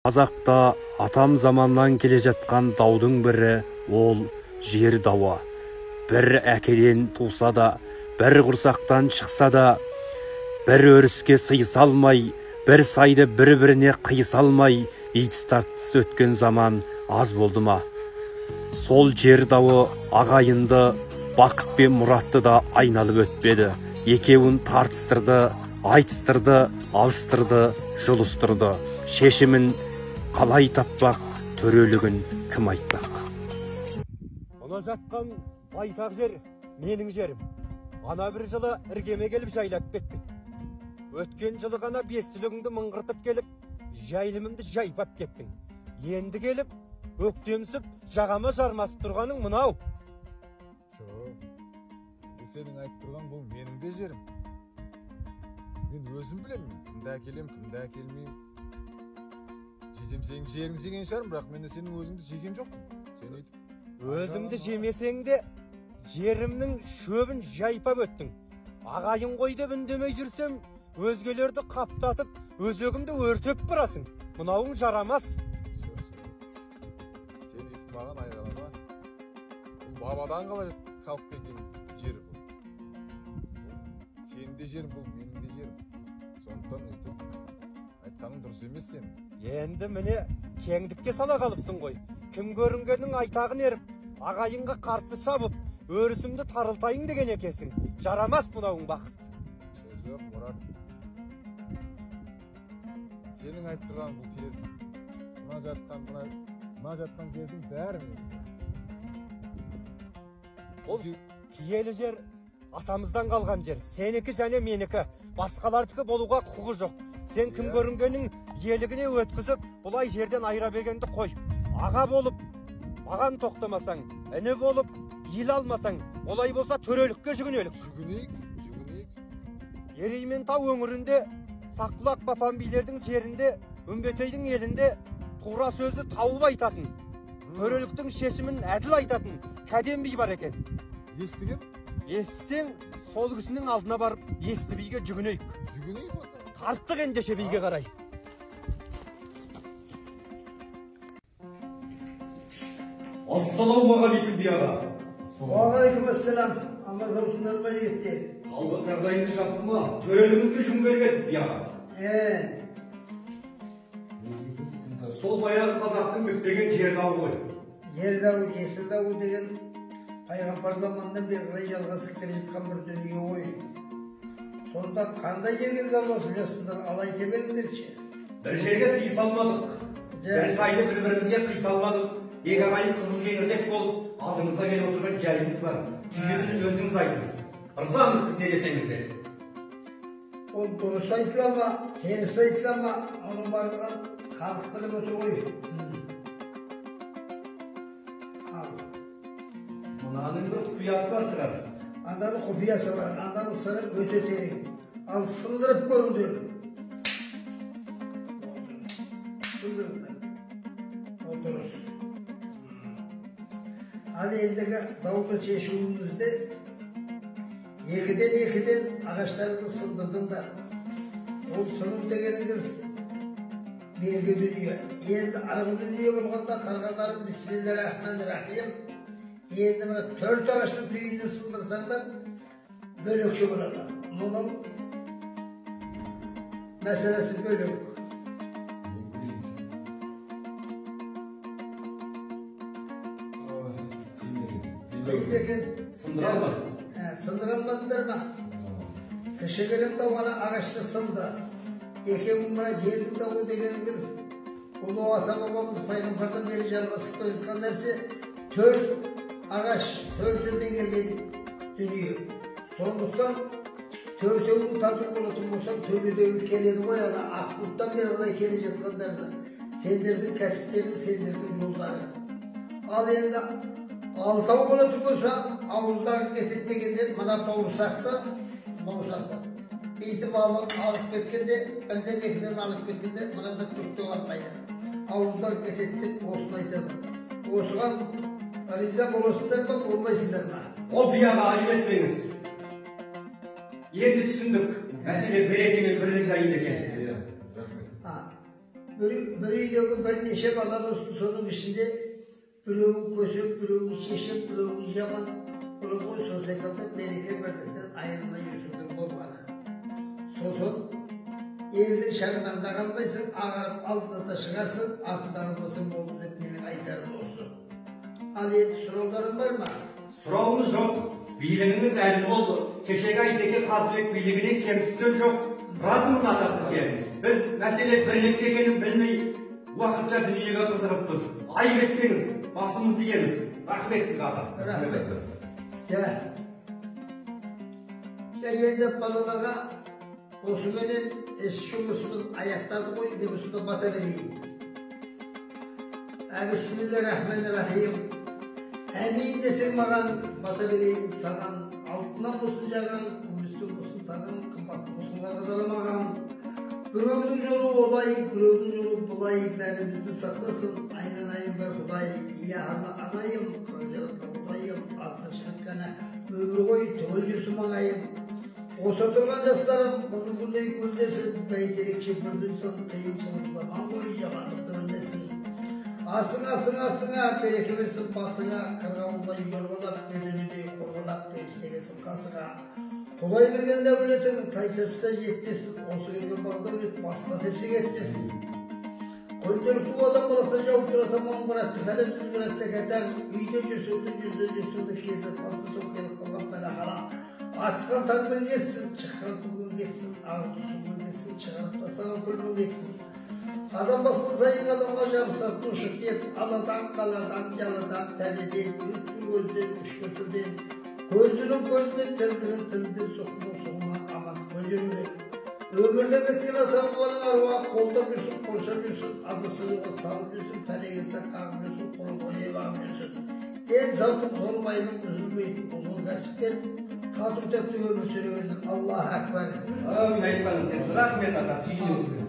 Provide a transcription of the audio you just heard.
Қазақта атам заманнан келе жатқан даудың бірі ол жер дауы. Бір әкеден туса да, бір құрсақтан шықса да, бір өріске сыйыса алмай, бір сайды бір-біріне қиыса алмай, итіс тартыс өткен заман аз болды ма? Сол жер дауы ағайынды Бақыт пен Мұратты да айналып өтпеді. Екеуін тартыстырды, айтыстырды, алыстырды, жұлыстырды. Шешімін қалай таппақ, төрелігін кім айтпақ? Мына жатқан байтақ жер менің жерім. Ана бір жылы іргеме келіп жайлап кеттің. Өткен жылы ғана бес түлігіңді мыңғыртып келіп, жайылымымды жайпап кеттің. Енді келіп, өктемсіп, жағама жармасып тұрғаның мынау. Жоқ, бұл сенің айтып тұрған бұл менің де жерім. Мен өзім білемін, кімді әкелем, кімді әкелмеймін. Жесем сенің жеріңді жеген шығармын, бірақ мен сенің өзіңді жеген жоқпын. Сен өйтіп өзімді жемесең де жерімнің шөбін жайпап өттің. Ағайын қой деп үндемей жүрсем, өзгелерді қаптатып, өзегімді өртеп барасың. Мынауың жарамас. Сен өйтіп маған айғайлама. Бұл бабадан қала қалып кеткен жер бұл. Сенің де жерің бұл, менің де жерім. Сондықтан өйтіп айтқаның дұрыс емес сенің. Енді міне кеңдікке сала қалыпсың ғой. Кім көрінгеннің айтағын еріп, ағайынға қарсы шабып, өрісімді тарылтайын деген екенсің. Жарамас мынауың, Бақыт. Жоқ, Мұрат. Сенің айтып тұрғаның бұл теріс. Мына жатқан жердің бәрі менің. Ол киелі жер атамыздан қалған жер. Сенікі және менікі. Басқалардікі болуға құқығы жоқ. Сен кім көрінгеннің иелігіне өткізіп, бұлай жерден айыра бергенді қой. Аға болып, маған тоқтамасаң, іні болып, ел алмасаң, олай болса төрелікке жүгінелік. Жүгінейік, жүгінейік. Ерейментау өңірінде, Саққұлақ Бапан билердің жерінде, Үмбетейдің елінде тура сөзді тауып айтатын, төреліктің шешімін әділ айтатын Кәден би бар екен. Естіген? Естісең, сол кісінің алдына барып, есті биге жүгінейік. Жүгінейік онда. Тарттық ендеше биге қарай. Ассалаумағалейкум, би аға. Уағалейкум ассалам. Аман саусыңдар ма, жігіттер? Халық жағдайыңыз жақсы ма? Төрелігіңізге жүгінгелі келдік, би аға. Сол баяғы қазақтың бітпеген жер дауы ғой. Жер дауы, жесір дауы деген пайғамбар заманынан бері қарай жалғасып келе жатқан бір дүние ғой. Сонда қандай жерге дауласып жатсыңдар, ал айта беріңдерші. Бір жерге сыйыса алмадық. Бір сайды бір-бірімізге қиыса алмадық. Екі ағайын қызыл кеңірдек болып, алдыңызға келіп отырған жайымыз бар. Түйгенін өзіңіз айтыңыз. Ырзамыз сіз не десеңіз де. Ол дұрыс айтыла ма, теріс айтыла ма, оның барлығын халық біліп отыр ғой. Мынаның бір құпиясы бар шығар. Анданың құпиясы бар, анданың сыры өте терең. Ал сындырып көріңдер. Сындырыңдар. Ол дұрыс. Ал ендігі дауды шешуімізде екіден ағаштарды сындырдыңдар. Ол сыну дегеніңіз белгі дүние. Енді арғы дүние болғанда қарғадарым бисмиллахиррахманиррахим. Енді мына төрт ағаштың түйінін сындырсаңдар бөлекше болады. Мұның мәселесі бөлек. Қиын екен. Сындыра алмадық. Сындыра алмадыңдар ма? Кішігірім дау ана ағашты сынды. Екеуің мына жердің дауы дегеніңіз ұлы ата-бабамыз пайғамбардан бері жалғасып келе жатқан нәрсе. Төрт ағаш, төртеуден келген дүние. Сондықтан төртеуің тату болатын болсаң, төбедегі келеді ғой, ана ақ бұлттан бері қарай келе жатқандарды. Сендердің кәсіптерің, сендердің жолдарың. Ал енді алтау болатын болса, ауыздағы кетеді дегенде мына бауырсақты бүйтіп алып кеткенде, бірден екіден алып кеткенде мынада түк те қалмайды. Ауыздағы кетеді деп осыны айтады. Осыған риза боласыңдар ма, болмайсыңдар ма? Ол би аға, айып етпеңіз. Енді түсіндік. Мәселе береке мен бірлік жайында екен. Рахмет. Бір үйдегі бірнеше бала болсын, соның ішінде біреуін көсеп, біреуін шешіп, біреуін жаман болады ғой. Сол секілді береке бірліктен айырылмай жүрсеңдер болғаны. Сосын елдің шаңынан да қалмайсың, ағарып алдына да шығасың, артында қалмасаң болды деп менің айтарым осы. Ал енді сұрауларың бар ма? Сұрауымыз жоқ. Билігіңіз әділ болды. Кешегі Айтеке Қазыбек билігінен кем түскен жоқ. Разымыз ата сізге. Біз мәселе бірлікте екенін білмей, уақытша дүниеге қызығыппыз. Айып етпеңіз, басымызды иеміз. Рахмет сізге ата. Рахмет. Жә. Жә, енді балаларға осыменен іс жұмысымыз аяқтады ғой, деп осында бата берейін. Бисмиллахир-рахманир-рахим. Әмин десең маған, бата берейін саған. Алтыннан болсын жағаң, күмістен болсын тағың, қымбат болсын қағазаламаған. Біреудің жолы олай, біреудің жолы былай, бәрімізді сақтасын, айналайын бір Құдай. Иә, анайым, қырық жаратқан Құдайым, азды шығып өмір ғой, түгел жүрсін маңайым. Осы тұрған жастарым қызыл гүлдей гүлдесін, бәйтерекше бүрденсін, қиыншылық заман ғой, жамандықты білмесін. Асыңа, асыңа, асыңа, береке берсін басыңа, қырғауылдай жорғалап, беденедей қорғалап, періште келсін қасыңа. Құдай берген дәулетің тай тепсе жетпесін, осы келген бар дәулет басқа тепсе кетпесін. Күнделікті адам баласына жауып тұратын мың бір тіфәлі жүз бір тәкәтәр, үйде жүрсең де, жүзде жүрсең де, кезі қасты соқ келіп қалған пәләхана. Атқан таңмен кетсін, шыққан күнмен кетсін, ағыту сумен кетсін, шығарып тастаған күнмен кетсін. Адам басқан сайын адамға жабысатын ұшық ет, аладан, қаладан, жаладан, тәледен, өткір көзден, үшкір тілден, көздінің көзінен, тілдінің тілден, соқтының соғынан амандықпен жүріңдер. Өмірден кеткен ата-бабаның аруағы қолдап жүрсін, қоршап жүрсін, адасып салып жүрсін, пәле келсе қағып жүрсін, құрылға ел бағып жүрсін. Денсаулық солмайлық үзілмейтін ұзын кәсіпкер, тату тәтті өмір сүре беріңдер. Аллаху акбар. Әмин, айтқаныңыз келсін. Рахмет ата, түйініңізге.